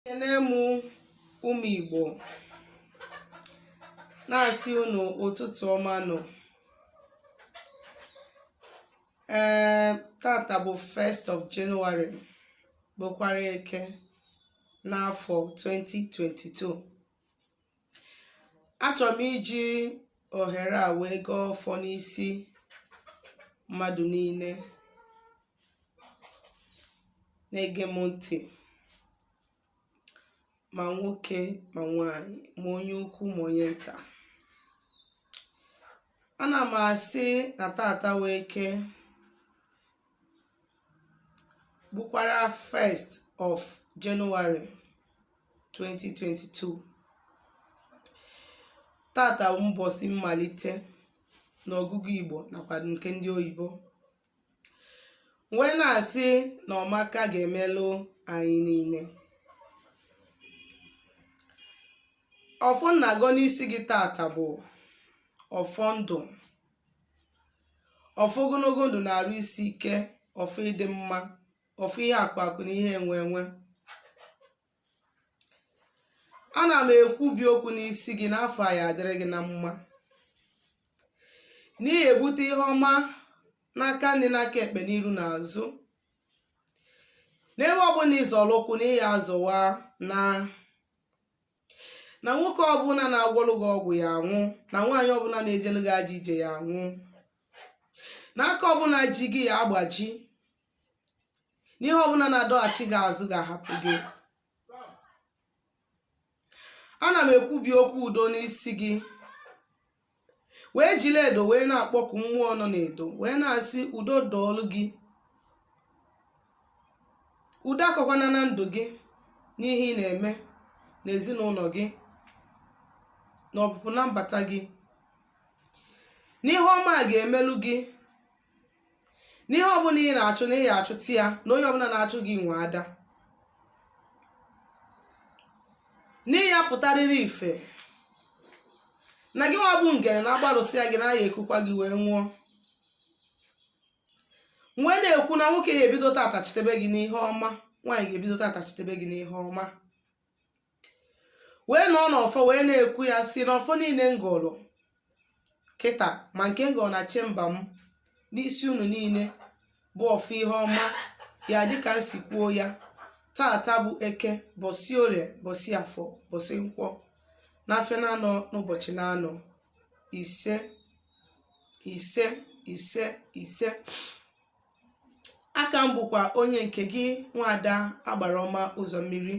Ekene m ụmụ Igbo na-asị unu ụtụtụ ọma nụ. Ee, tata bụ 1st of January, bụkwara Eke n'afọ 2022. Achọrọ m iji ohere a wee gọọ ọfọ n'isi mmadụ niile na-ege m ntị, ma nwoke ma nwanyị, ma onye ukwu ma onye nta. Ana m asị na tata wụ Eke, bụkwara 1st of January 2022. Tata bụ mbọsị mmalite n'ọgụgụ Igbo nakwa nke ndị oyibo. Wee na-asị na ọmaka ga-emelụ anyị niile. Ọfọ m na-agọ n'isi gị tata bụ ọfọ ndụ, ọfọ ogologo ndụ na arụ isi ike, ọfọ ịdị mma, ọfọ ihe akụ akụ na ihe enwe enwe. Ana m ekwubi okwu n'isi gị n'afọ a ya adịrị gị na mma, na ị ya-ebute ihe ọma n'aka nri, n'aka ekpe, n'iru na azụ, n'ebe ọbụla ị zọrọ ụkwụ na ị ya azọwa, na nwoke ọbụla na-agwọrọ gị ọgwụ ya anwụ, na nwaanyị ọbụla na-ejelu gị ajọ ije ya anwụ, na aka ọbụla ji gị ya agbaji, n'ihe ọbụla na-adọghachi gị azụ ga-ahapụ gị. Ana m ekwubi okwu udo n'isi gị, wee jiri edo wee na-akpọku mmụọ nọ n'edo, wee na-asị udo dọọlụ gị, udo akọkwana na ndụ gị, n'ihe ị na-eme n'ezinụlọ gị, na ọpụpụ na mbata gị, n'ihe ọma ga-emelụ gị, n'ihe ọbụla ị na-achụ na ị ya achụta ya, na onye ọbụla na-achụ gị nwe ada, na ị ya pụtarịrị ife, na gị nwa bụ ngene na agbarụsịa gị na aya ekukwa gị wee nwụọ. Wee na-ekwu na nwoke ya ebido tata chitebe gị n'ihe ọma, nwaanyị ga-ebido tata chitebe gị n'ihe ọma. Wee nọ n'ọfọ wee na-ekwu ya si n'ọfọ niile m gọrọ kịta, ma nke m gọrọ na chamber m n'isi unu niile, bụ ọfọ ihe ọma ya dịka m si kwuo ya. Tata bụ Eke, bọsị Orie, bọsị Afọ, bọsị Nkwọ, n'afịa na-anọ n'ụbọchị na-anọ. Ise, ise, ise, ise. Aka m bụkwa onye nke gị, nwaada Agbara Ọma Ụzọ Mmiri.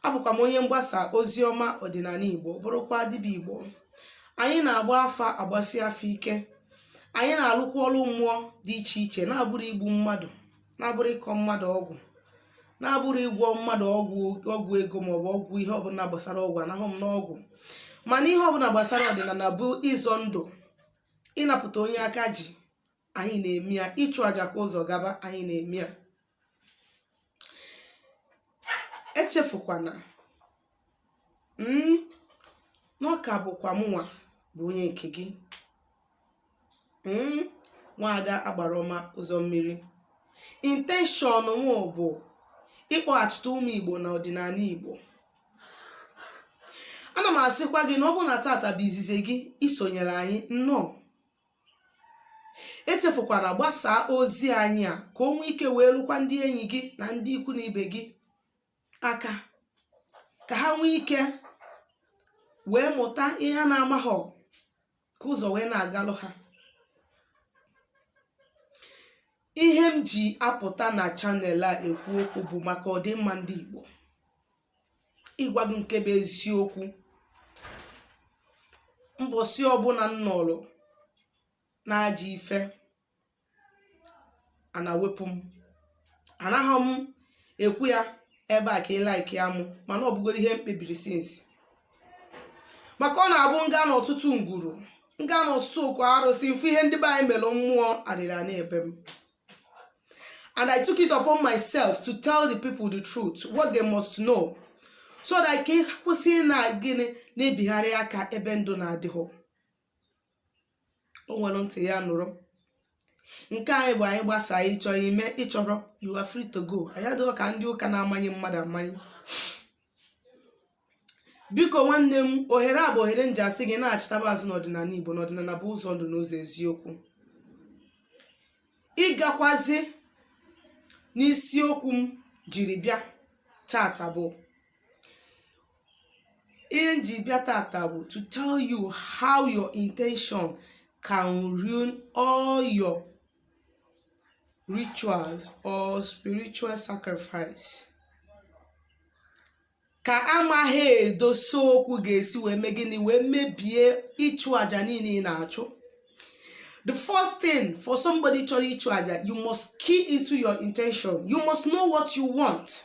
Abụkwa m onye mgbasa ozi ọma ọdịnala Igbo, bụrụkwa dibịa Igbo. Anyị na-agba afa, agbasi afa ike. Anyị na-alụkwa ọrụ mmụọ dị iche iche, na-abụrụ igbu mmadụ, na-abụrụ ịkọ mmadụ ọgwụ, na-abụrụ ịgwọ mmadụ ọgwụ, ọgwụ ego maọbụ ọgwụ ihe ọbụla gbasara ọgwụ. Anaghị m n'ọgwụ, mana ihe ọbụla gbasara ọdịnala bụ ịzọ ndụ, ịnapụta onye aka ji, anyị na-eme ya. Ịchụ aja ka ụzọ gaba, anyị na-eme ya. Echefukwana na ọ ka bụkwa mụnwa bụ onye nke gị, nwaada Agbara Ọma Ụzọ Mmiri. Intention m bụ ịkpọghachite ụmụ Igbo na ọdịnala Igbo. Ana m asịkwa gị na ọ bụrụ na tata bụ izizi gị isonyere anyị, nnọọ. Echefukwana gbasaa ozi anyị a ka o nwee ike wee lụkwa ndị enyi gị na ndị ikwu na ibe gị aka, ka ha nwee ike wee mụta ihe ha na-amaghọ, ka ụzọ wee na-agalụ ha. Ihe m ji apụta na channel a ekwu okwu bụ maka ọdịmma ndị Igbo, ịgwa gị nke bụ eziokwu. Mbọsị ọbụla m nọrọ na-ajọ ife a na-wepụ m, anaghị m ekwu ya ebe a ka ị like ya mụ, mana ọ bụgoro ihe m kpebiri since, maka ọ na-abụ m gaa n'ọtụtụ ngwuru, m gaa n'ọtụtụ okwu arụsị, m fụ ihe ndị be anyị mere mmụọ adịrị na-ebe m. And I took it upon myself to tell the people the truth, what they must know, so that ka ị kwụsị na gịnị na-ebigharị aka ebe ndụ na-adịghọ. O nwere ntị ya nụrụ. Nke anyị bụ anyị gbasaa, ịchọ ime, ịchọrọ, you are free to go. Anyị adịghị ka ndị ụka na-amanye mmadụ amanye. Biko nwanne m, ohere a bụ ohere m ji asị gị na-achịtaba azụ n'ọdịnala Igbo. N'ọdịnala bụ ụzọ ndụ na ụzọ eziokwu. Ịgakwazi n'isiokwu m jiri bịa tata bụ ihe m ji bịa tata bụ to tell you how your intention can ruin all your rituals or spiritual sacrifice. Ka amaghị edosa okwu ga-esi wee mee gịnị, wee mebie ịchụ aja niile ị na-achụ. The first thing, for somebody chọrọ ịchụ aja, you must key into your intention. You must know what you want.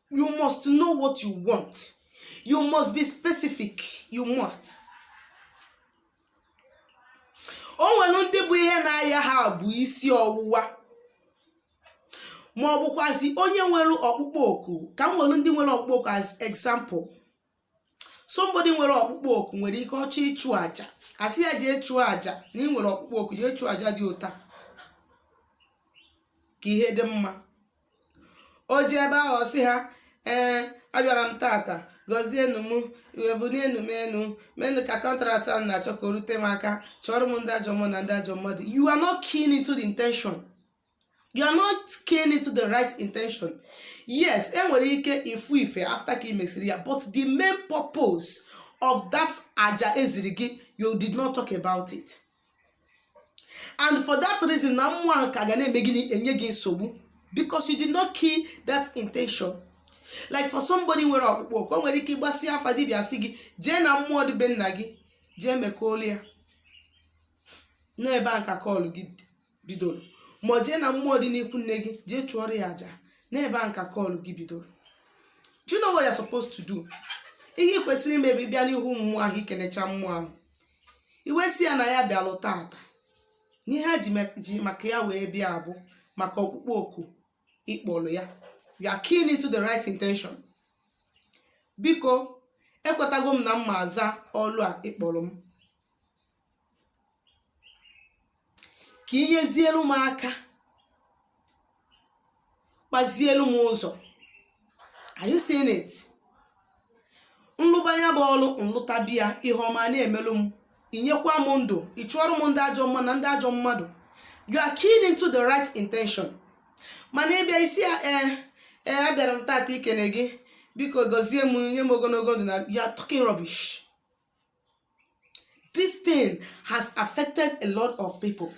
You must know what you want. You must be specific. You must. O nwere ndị bụ ihe na-aya ha bụ isi ọwụwa, ma ọ bụkwazi onye nwere ọkpụkpọ oku. Ka m nwere ndị nwere ọkpụkpọ oku as example. Somebody nwere ọkpụkpọ oku nwere ike ọchọ ịchụ aja, asị ya jee chụọ aja na ị nwere ọkpụkpọ oku, jee chụọ aja dị ụta ka ihe dị mma. O ji ebe ahụ ọsị ha, "Ee, abịara m tata, gọzienụ m, ebunienu m enu, menụ ka contract a na-achọ ka o rute m aka, chọrọ m ndị ajọ mmụọ na ndị ajọ mmadụ." You are not keen into the intention. You are not keen into the right intention. Yes, enwere ike ifu ife after ka ị mesịrị ya, but the main purpose of that aja eziri gị, you did not talk about it. And for that reason, na mmụọ ahụ ka ga na-eme gịnị? Enye gị nsogbu, because you did not key that intention. Like for somebody nwere ọkpụkpọ oku, o nwere ike ịgbasi afa, dibịa sị gị jee na mmụọ dị be nna gị, jee mekọọlụ ya n'ebe a nka kọlụ gị bidoro, ma ọ jee na mmụọ dị n'ikwu nne gị, jee chụọrọ ya aja n'ebe a nka kọlụ gị bidoro. Do you know what you're supposed to do? Ihe ị kwesịrị ime bụ ịbịa n'ihu mmụọ ahụ, ikenecha mmụọ ahụ, iwe si ya na ya bịalụ tata, n'ihe ha ji maka ya wee bịa bụ maka ọkpụkpọ oku ịkpọrọ ya. You are keying into the right intention. Biko, ekwetago m na mma aza ọlụ a ịkpọrọ m, ka inyezielu m aka, kpazielu m ụzọ. Are you seeing it? Nlụbanya bụ ọlụ nlụta bịa, ihe ọma na-emelụ m, inyekwa m ndụ, ị chụọrọ m ndị ajọ mma na ndị ajọ mmadụ. You are keying into the right intention. Mana ịbịa isi ya, "Ee, ee, abịara m tata ikene gị, biko gọzie m, nye m ogologo ndụ," na you are talking rubbish. This thing has affected a lot of people.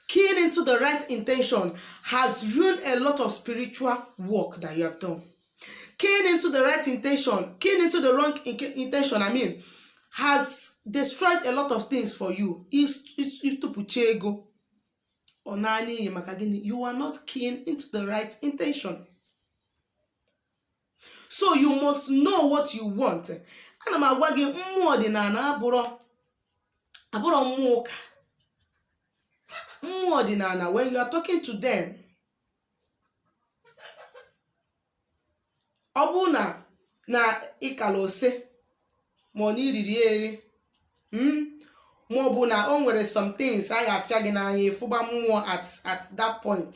Keying into the right intention has ruined a lot of spiritual work that you have done. Keying into the right intention, keying into the wrong intention, I mean, has destroyed a lot of things for you. Ịtụpụcha ego ọ naanị iyi. Maka gịnị? You are not keying into the right intention. So you must know what you want. Ana m agwa gị, mmụọ ọdịnala abụrọ abụrọ mmụọ ụka. Mmụọ ọdịnala, when you are talking to them, ọ bụrụ na ịkala ose, ma ọ na iriri ya eri, ma ọ bụ na o nwere some things a ga-afịa gị n'anya, ịfụba mmụọ at that point.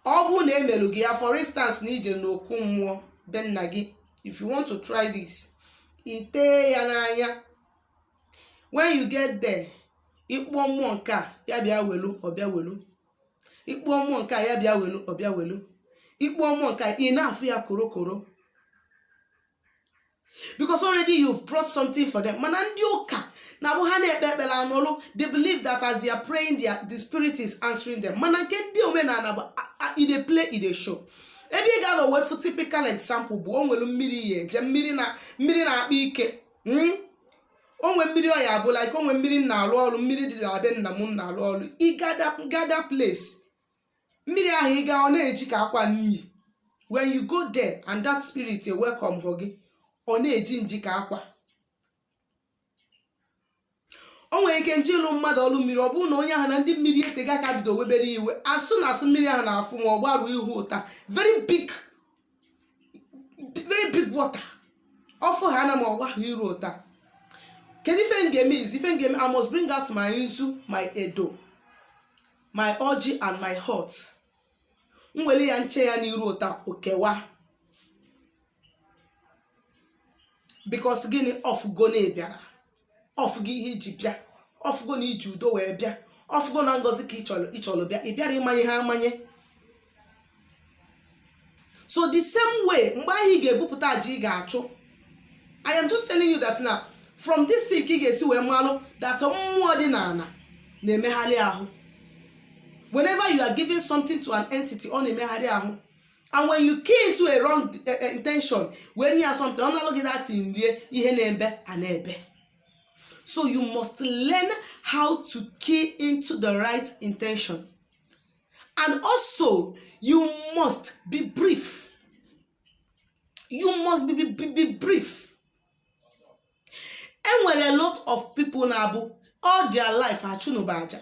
Ọ bụrụ na emelu gị ya, for instance, na ijere n'okwu mmụọ be nna gị, if you want to try this, itee ya n'anya. When you get there, ịkpọ mmụọ nke a, ya bịa welu, ọbịa welu. Ịkpọ mmụọ nke a, ya bịa welu, ọbịa welu. Ịkpọ mmụọ nke a, ị na-afụ ya korokoro, because already you've brought something for them. Mana ndị ụka na-abụ ha na-ekpe ekpere anụlụ, they believe that as they are praying, the spirit is answering them. Mana nke ndị omenala bụ e dey play, e dey show. Ebe ị ga-anọ wefu typical example bụ o nwere mmiri ya eje, mmiri na mmiri na-akpa ike. Onwe mmiri ọ ya bụ like onwe mmiri m na-alụ ọrụ, mmiri dị na be nna m na-alụ ọrụ. Ị gada place mmiri ahụ, ị ga, ọ na-eji ka akwa nyi. When you go there and that spirit welcome hụ gị, ọ na-eji nji ka akwa. O nwere ike nje ịlụ mmadụ ọlụ mmiri, ọ bụrụ na onye ahụ na ndị mmiri etega aka bido webere iwe asụ na asụ mmiri ahụ na-afụ, ma ọ gbaruo ihu ụta, very big, very big water, ọfụ ha na ma ọ gbahụ iru ụta. Kedu ife m ga-eme? Izi ife m ga-eme, I must bring out my nzu, my edo, my ọjị and my heart. M were ya nche ya n'iru ụta, okewa. Because gịnị? Ọfụgo na ịbịara, ọfụgo ihe iji bịa, ọfụgo na iji udo wee bịa, ọfụgo na ngọzi ka ịchọrọ bịa. Ị bịara ịmanye ha amanye. So the same way, mgbe ahụ ị ga-ebupụta aja ị ga-achụ, I am just telling you that now, from this thing ka ị ga-esi wee malụ that mmụọ dị n'ala na-emegharị ahụ. Whenever you are giving something to an entity, ọ na-emegharị ahụ. And when you key into a wrong intention wee nye ya something, ọ na-alụ gị that rie ihe na-ebe a na-ebe. So you must learn how to key into the right intention. And also you must be brief. You must be brief. Enwere a lot of people na-abụ all their life achụnụba aja,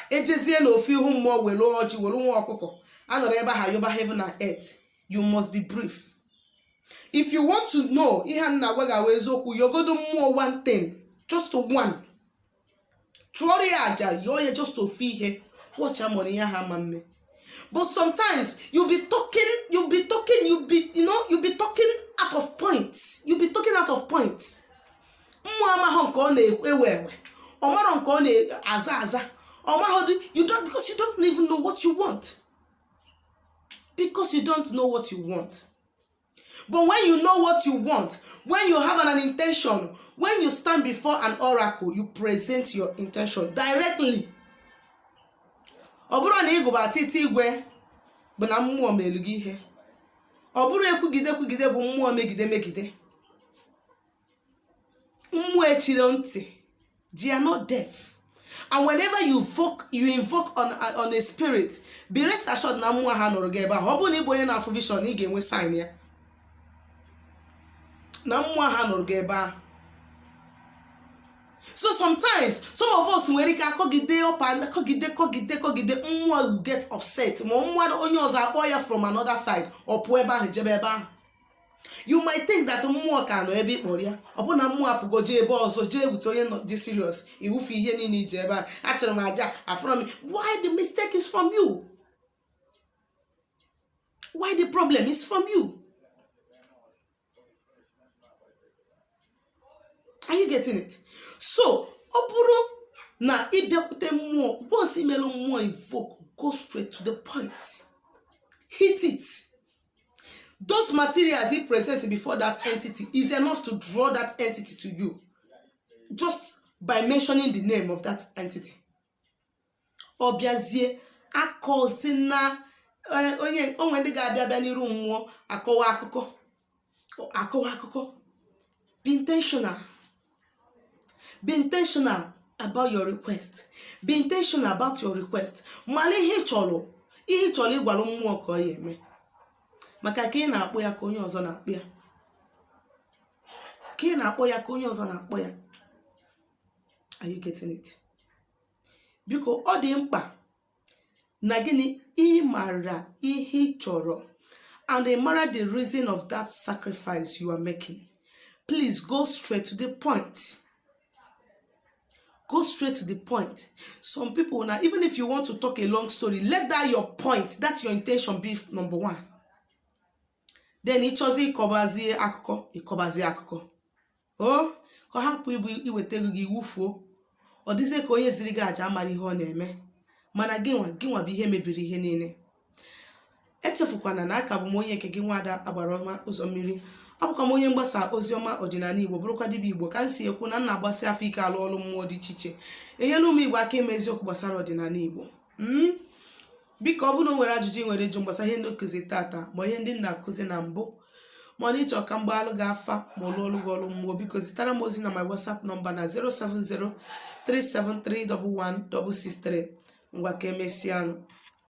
ejezie n'ofu ihu mmụọ, were ọjị, were nwa ọkụkọ, anọrọ ebe ahụ yoba heaven and earth. You must be brief. If you want to know ihe a na-agwa gị awa eziokwu, yogodo mmụọ one thing, just one. Chụọrọ ya aja, yọọ ya just ofu ihe. Watch amụrụ ihe ha ama mme. But sometimes you be talking, you be talking, you be you know you be talking out of point. You be talking out of point. Mmụọ amaghọ nke ọ na-ewe ewe, ọ marọ nke ọ na-aza aza, ọ maghọdụ. You don't, because you don't even know what you want, because you don't know what you want. But when you know what you want, when you have an intention, when you stand before an oracle, you present your intention directly. Ọ bụrụ na ịgụba atịtị igwe bụ na mmụọ melu gị ihe, ọ bụrụ ekwugide ekwugide bụ mmụọ megide megide, mmụọ echiri ntị. They are not deaf. And whenever you invoke on a spirit, be rest assured na mmụọ ha nụrụ gị ebe ahụ. Ọ bụrụ na ị bụ onye na-afụ vision, ị ga-enwe sign ya na mmụọ ha nụrụ gị ebe ahụ. So sometimes some of us nwere ike akọgide up and akọgide, kọgide, kọgide, mmụọ will get upset, ma mmụọ onye ọzọ akpọ ya from another side, ọ pụọ ebe ahụ jebe ebe ahụ. You might think that mmụọ ka nọ ebe ị kpọrọ ya. Ọ bụ na mmụọ apụgo jee ebe ọzọ, jee wute onye nọ dị serious. Iwufe ihe niile iji ebe a achọrọ m aja afọrọ m. Why? The mistake is from you. Why? The problem is from you. Are you getting it? So ọ bụrụ na ịbịakwute mmụọ, once imelụ mmụọ invoke, go straight to the point, hit it. Those materials he present before that entity is enough to draw that entity to you, just by mentioning the name of that entity. Ọ bịazie, akọzina onye onwe. Ndị ga-abịa bịa n'iru mmụọ, akọwa akụkọ, akọwa akụkọ. Be intentional. Be intentional about your request. Be intentional about your request. Mara ihe ị chọrọ, ihe ị chọrọ ịgwara mmụọ ka ọ ya eme, maka ka ị na-akpọ ya ka onye ọzọ na-akpọ ya, ka ị na-akpọ ya ka onye ọzọ na-akpọ ya. Are you getting it? Biko, ọ dị mkpa na gịnị? Ị mara ihe ị chọrọ and ị mara the reason of that sacrifice you are making. Please go straight to the point. Go straight to the point. Some people now, even if you want to talk a long story, let that your point, that your intention be number one. Then ịchọzi ịkọbazie akụkọ, ịkọbazie akụkọ o ka ọ hapụ ịbụ iweta ego gị wufuo. Ọ dịzie ka onye ziri gị aja amara ihe ọ na-eme, mana gịnwa, gịnwa bụ ihe mebiri ihe niile. Echefukwana na aka bụ m onye nke gị, Nwaada Agbara Ọma Ụzọ Mmiri. Abụkwa m onye mgbasa oziọma ọdịnala Igbo, bụrụkwa dibịa Igbo. Ka m si ekwu na m na-agbasi afọ ike, alụ ọrụ mmụọ dị iche iche, enyela ụmụ Igbo aka ime eziokwu gbasara ọdịnala Igbo. Biko, ọ bụrụ na o nwere ajụjụ ị nwere ịjụ gbasara ihe ndị nkụzi tata, ma ihe ndị m na-akụzi na mbụ, ma ọ na ịchọ ka m gbaalụ gị afa, ma ọ lụọ ọlụ gị ọlụ mmụọ, biko zitere m ozi na my WhatsApp number na 070 373 11663. Ngwa, ka emesịanụ.